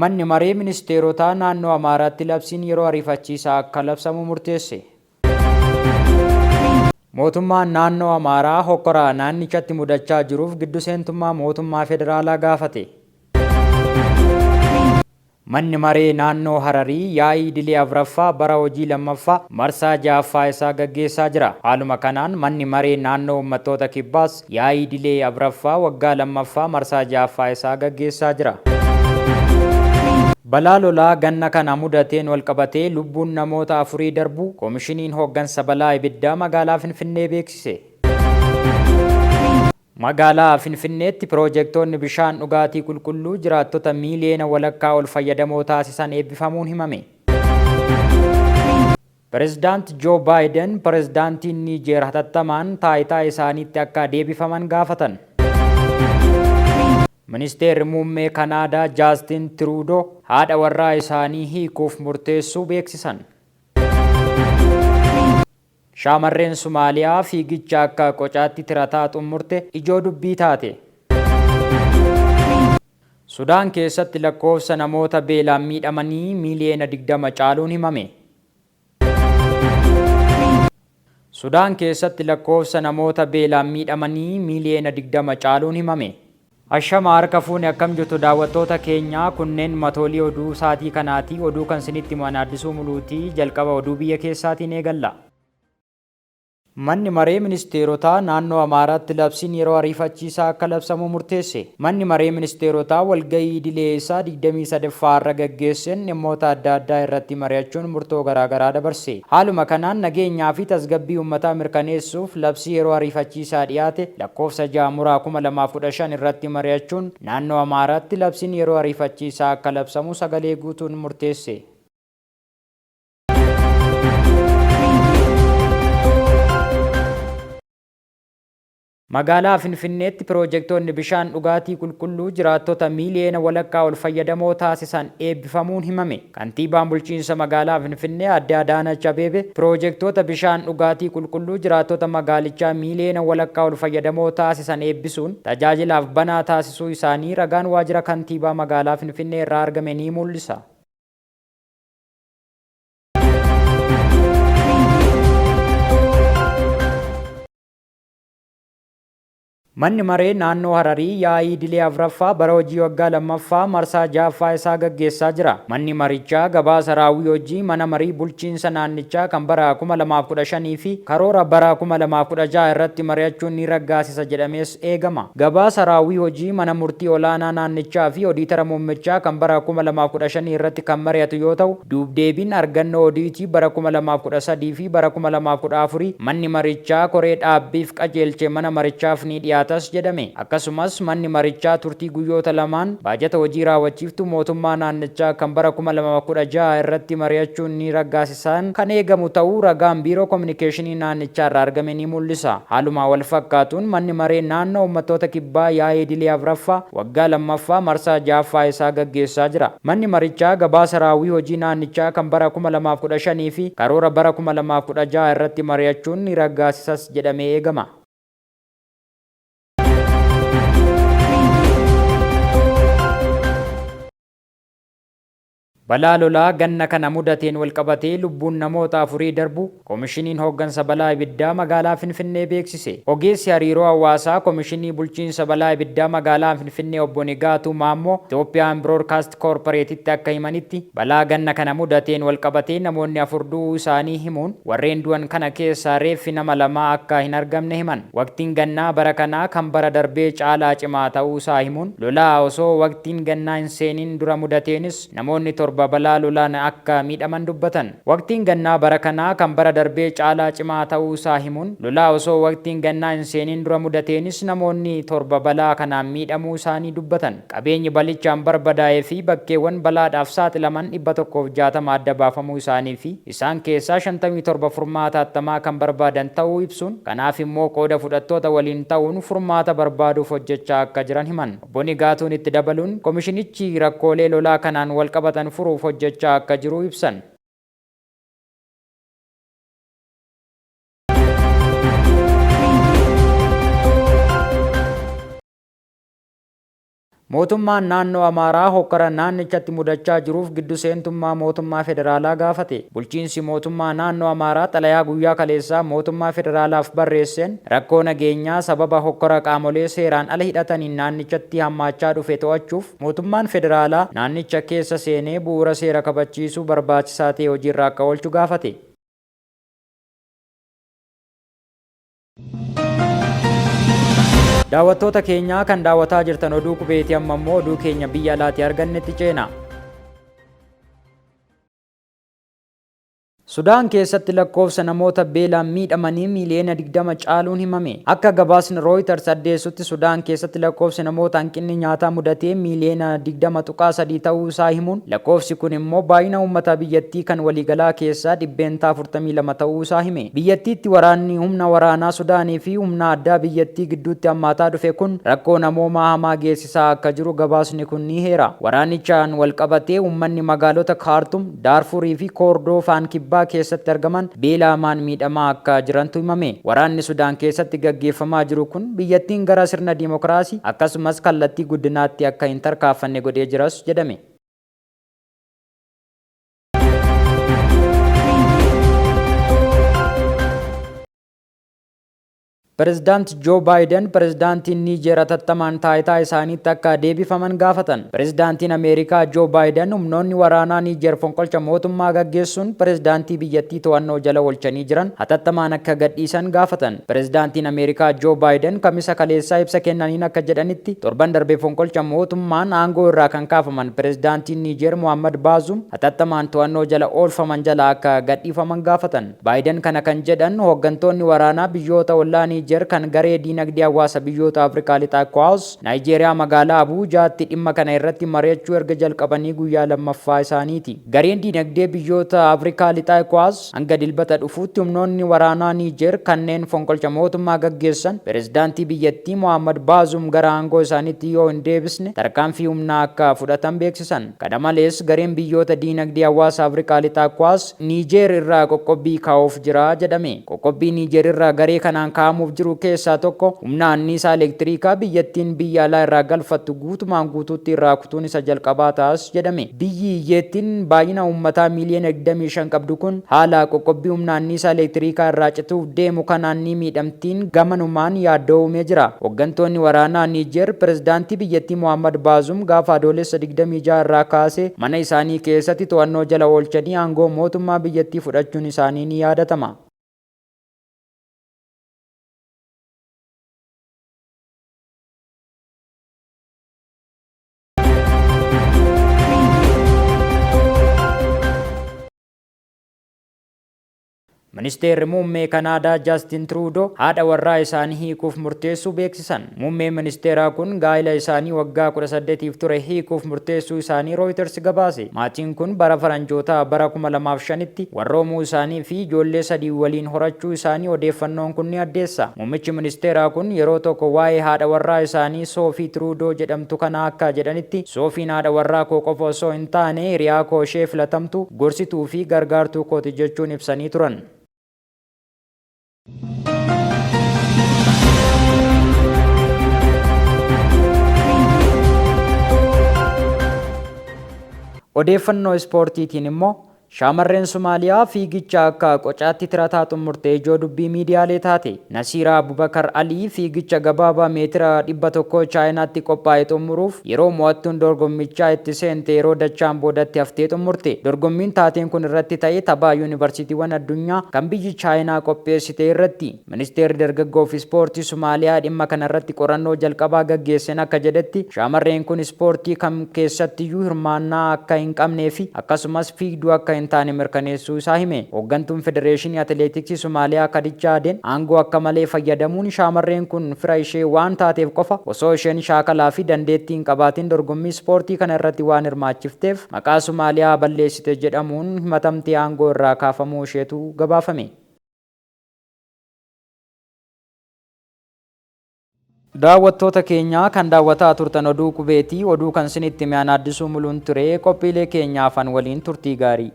Manni Maree Ministeerotaa Naannoo Amaaraatti labsiin yeroo ariifachiisaa akka labsamu murteesse. Mootummaan Naannoo Amaaraa hokkora naannichatti mudachaa jiruuf giddu seentummaa mootummaa federaalaa gaafate. Manni Maree Naannoo Hararii yaa'ii idilee 4ffaa bara hojii 2ffaa marsaa 6ffaa isaa gaggeessaa jira. Haaluma kanaan Manni Maree Naannoo Uummattoota Kibbaas yaa'ii idilee 4ffaa waggaa 2ffaa marsaa 6ffaa isaa gaggeessaa jira. Balaa lolaa ganna kana mudateen walqabatee lubbuun namoota afurii darbuu Komishiniin Hooggansa Balaa Ibiddaa Magaalaa Finfinnee beeksise. Magaalaa Finfinneetti piroojektoonni bishaan dhugaatii qulqulluu jiraattota miiliyoona walakkaa ol fayyadamoo taasisan eebbifamuun himame. Pirezidaant Joo Baayiden pirezidaantiin Niijeer hatattamaan taayitaa isaaniitti akka deebifaman gaafatan. Ministeerri Muummee Kanaadaa Jaastin Tiruudoo haadha warraa isaanii hiikuuf murteessuu beeksisan. Shaamarreen Sumaaliyaa fiigicha akka qocaatti tirataa xummurte ijoo dubbii taate. Sudaan keessatti lakkoofsa namoota beelaan miidhamanii miiliyoona 20 caaluun himame. Sudaan keessatti lakkoofsa namoota beelaan miidhamanii miiliyoona 20 caaluun himame. Ashama harka fuune akkam jirtu daawwattoota keenya kunneen matoolii oduu saatii kanaati oduu kan sinitti himu ana Addisuu Muluuti jalqaba oduu biyya keessaatiin eegalla. Manni Maree Ministeerotaa Naannoo Amaaraatti labsiin yeroo ariifachiisaa akka labsamu murteesse. Manni Maree Ministeerotaa walga'ii idilee isaa 23ffaa har'a gaggeesseen dhimmoota adda addaa irratti mari'achuun murtoo garaagaraa dabarse. Haaluma kanaan nageenyaa fi tasgabbii ummataa mirkaneessuuf labsii yeroo ariifachiisaa dhiyaate lakkoofsa 6 muraa 2015 irratti mari'achuun Naannoo Amaaraatti labsiin yeroo ariifachiisaa akka labsamu sagalee guutuun murteesse. Magaalaa Finfinneetti piroojektoonni bishaan dhugaatii qulqulluu jiraattota miiliyoona walakkaa ol fayyadamoo taasisan eebbifamuun himame. Kantiibaan Bulchiinsa Magaalaa Finfinnee Aadde Adaanach Abeebee piroojektoota bishaan dhugaatii qulqulluu jiraattota magaalichaa miiliyoona walakkaa ol fayyadamoo taasisan eebbisuun tajaajilaaf banaa taasisuu isaanii ragaan Waajjira Kantiibaa Magaalaa Finfinnee irraa argame ni muul'isa. Manni Maree Naannoo Hararii yaa'ii idilee 4ffaa bara hojii waggaa 2ffaa marsaa 6ffaa isaa gaggeessaa jira. Manni marichaa gabaasa raawwii hojii mana marii bulchiinsa naannichaa kan bara 2015 fi karoora bara 2016 irratti mari'achuun ni raggaasisa jedhamees eegama. Gabaasa raawwii hojii mana murtii olaanaa naannichaa fi odiitara muummichaa kan bara 2015 irratti kan mari'atu yoo ta'u, Duub-deebiin argannoo odiitii bara 2013 fi bara 2014 manni marichaa koree dhaabbiif qajeelche mana marichaaf ni dhiyaatas jedhame. Akkasumas manni marichaa turtii guyyoota lamaan baajata hojii raawwachiiftuu mootummaa naannichaa kan bara 2016 irratti mari'achuun ni raggaasisaan kan eegamu ta'uu ragaan Biiroo Kominikeeshinii naannichaarra argame ni mul'isa. Haaluma walfakkaatuun manni maree naannoo Uummattoota Kibbaa yaa'ii idilee 4ffaa waggaa 2ffaa marsaa 6ffaa isaa gaggeessaa jira. Manni marichaa gabaasa raawwii hojii naannichaa kan bara 2015 fi karoora bara 2016 irratti mari'achuun ni raggaasisas jedhamee eegama. Balaa lolaa ganna kana mudateen walqabatee lubbuun namoota afurii darbuu Komishiniin Hooggansa Balaa Ibiddaa Magaalaa Finfinnee beeksise. Ogeessi Hariiroo Hawaasaa Komishinii Bulchiinsa Balaa Ibiddaa Magaalaa Finfinnee Obbo Nigaatuu Maammoo Itoophiyaan Biroodkaast Koorporeetitti akka himanitti, balaa ganna kana mudateen walqabatee namoonni 4 du'uu isaanii himuun, warreen du'an kana keessaa reeffi nama lamaa akka hin argamne himan. Waqtiin gannaa bara kanaa kan bara darbee caalaa cimaa ta'uusaa himuun, lolaa osoo waqtiin gannaa hin seeniin dura mudateenis namoonni 7 balaa lolaan akka miidhaman dubbatan. Waqtiin gannaa bara kanaa kan bara darbee caalaa cimaa ta'uu isaa himuun, lolaa osoo waqtiin gannaa hin seeniin dura mudateenis namoonni 7 balaa kanaan miidhamuu isaanii dubbatan. Qabeenyi balichaan barbadaa'ee fi bakkeewwan balaadhaaf saaxilaman 160 adda baafamuu isaanii fi isaan keessaa 57 furmaata hattamaa kan barbaadan ta'uu ibsuun, kanaaf immoo qooda fudhattoota waliin ta'uun furmaata barbaaduuf hojjechaa akka jiran himan. Obbo Nigaatuun itti dabaluun, komishinichi rakkoolee lolaa kanaan walqabatan furuuf hojjechaa akka jiru ibsan. Mootummaan naannoo Amaaraa hokkara naannichatti mudachaa jiruuf giddu seentummaa mootummaa federaalaa gaafate. Bulchiinsi mootummaa naannoo Amaaraa xalayaa guyyaa kaleessaa mootummaa federaalaaf barreesseen rakkoo nageenyaa sababa hokkora qaamolee seeraan ala hidhataniin naannichatti hammaachaa dhufe to'achuuf mootummaan federaalaa naannicha keessa seenee bu'uura seera kabachiisuu barbaachisaa ta'e hojiirra akka oolchu gaafate. Daawwattoota keenyaa kan daawwataa jirtan oduu qubeeti amma immoo oduu keenya biyya alaatii argannetti ceena. Sudaan keessatti lakkoofsa namoota beelaan miidhamanii miiliyoona 20 caaluun himame. Akka gabaasni Rooyiters addeessutti Sudaan keessatti lakkoofsi namoota hanqinni nyaataa mudatee miiliyoona 20.3 ta'uu isaa himuun lakkoofsi kun immoo baay'ina uummataa biyyattii kan waliigalaa keessaa 42% ta'uu isaa hime. Biyyattiitti waraanni humna waraanaa Sudaanii fi humna addaa biyyattii gidduutti hammaataa dhufe kun rakkoo namoomaa hamaa geessisaa akka jiru gabaasni kun ni heera. Waraanichaan walqabatee uummanni magaalota Kaartum, Daarfurii fi Koordoofaan Kibbaa keessatti argaman beela hamaan miidhamaa akka jirantu himame. Waraanni Sudaan keessatti gaggeeffamaa jiru kun biyyattiin gara sirna dimokiraasii akkasumas kallattii guddinaatti akka hin tarkaaffanne godhee jiras jedhame. Pirezidaant Joo Baayiden pirezidaantiin Niijeer hatattamaan taayitaa isaaniitti akka deebifaman gaafatan. Pirezidaantiin Ameerikaa Joo Baayiden humnoonni waraanaa Niijeer fonqolcha mootummaa gaggeessuun pirezidaantii biyyattii to'annoo jala oolchanii jiran hatattamaan akka gadhiisan gaafatan. Pirezidaantiin Ameerikaa Joo Baayiden Kamisa kaleessaa ibsa kennaniin akka jedhanitti, torban darbe fonqolcha mootummaan aangoo irraa kan kaafaman pirezidaantiin Niijeer Mohaammad Baazuum hatattamaan to'annoo jala oolfaman jalaa akka gadhiifaman gaafatan. Baayiden kana kan jedhan hooggantoonni waraanaa biyyoota ollaa Niijeer kan garee diinagdee hawaasa biyyoota Afrikaa Lixaa ECOWAS, Naayijeeriyaa magaalaa Abuujaatti dhimma kana irratti mari'achuu erga jalqabanii guyyaa lammaffaa isaaniiti. Gareen diinagdee biyyoota Afrikaa Lixaa ECOWAS hanga Dilbata dhufuutti humnoonni waraanaa Niijeer kanneen fonqolcha mootummaa gaggeessan pirezidaantii biyyattii Mohaammad Baazuum gara aangoo isaaniitti yoo hin deebisne tarkaanfii humnaa akka fudhatan beeksisan. Kana malees gareen biyyoota diinagdee hawaasa Afrikaa Lixaa ECOWAS Niijeer irraa qoqqobbii kaa'uuf jira jedhame. Qoqqobbii Niijeer irraa garee kanaan kaa'amuuf jiru keessaa tokko humna anniisaa elektiriikaa biyyattiin biyya alaa irraa galfattu guutumaan guutuutti irraa kutuun isa jalqabaa ta'as jedhame. Biyyi hiyyeettiin baay'ina uummataa miiliyoona 25 qabdu kun haala qoqqobbii humna anniisaa elektiriikaa irraa cituuf deemu kanaan ni miidhamtiin gamanumaan yaaddoo uumee jira. Hoggantoonni waraanaa Niijeer pirezidaantii biyyattii Mohaammad Baazuum gaafa Adoolessa 26 irraa kaasee mana isaanii keessatti to'annoo jala oolchanii aangoo mootummaa biyyattii fudhachuun isaanii ni yaadatama. Ministeerri Muummee Kanaadaa Jastin Truudoo haadha warraa isaanii hiikuuf murteessuu beeksisan. Muummeen ministeeraa kun gaa'ila isaanii waggaa 18f ture hiikuuf murteessuu isaanii Rooyiters gabaase. Maatiin kun bara Faranjootaa bara 2005tti warroomuu isaanii fi ijoollee sadii waliin horachuu isaanii odeeffannoon kun ni addeessa. Muummichi ministeeraa kun yeroo tokko waa'ee haadha warraa isaanii Soofii Truudoo jedhamtu kanaa akka jedhanitti, Soofiin haadha warraa koo qofa osoo hin taane hiriyaa koo ishee filatamtuu, gorsituu fi gargaartuu kooti jechuun ibsanii turan. Odeeffannoo ispoortiitiin immoo Shaamarreen Somaaliyaa fiigicha akka qocaatti tirataa xummurte ijoo dubbii miidiyaalee taate. Nasiiraa Abubakar Alii fiigicha gabaabaa meetira 100 Chaayinaatti qophaa'e xummuruuf yeroo mo'attuun dorgommichaa itti seente yeroo dachaan boodatti haftee xummurte. Dorgommiin taateen kun irratti ta'e tapha Yuunivarsiitiiwwan Addunyaa kan biyyi Chaayinaa qopheessite irratti. Ministeerri Dargaggoo fi Ispoortii Somaaliyaa dhimma kana irratti qorannoo jalqabaa gaggeessen akka jedhetti, shaamarreen kun ispoortii kam keessattiyyuu hirmaannaa akka hin qabnee fi akkasumas fiigduu akka hin taane mirkaneessuu isaa hime. Hooggantuun Federeeshinii Atileetiksii Somaaliyaa Kadichaa Aden aangoo akka malee fayyadamuun shaamarreen kun fira ishee waan taateef qofa osoo isheen shaakalaa fi dandeettii hin qabaatin dorgommii ispoortii kana irratti waan hirmaachifteef maqaa Somaaliyaa balleessite jedhamuun himatamtee aangoo irraa kaafamuu isheetu gabaafame. Daawwattoota keenya kan daawwataa turtan oduu qubeeti. Oduu kan sinitti hime ana Addisuu Muluun ture. Qophiilee keenya hafan waliin turtii gaarii.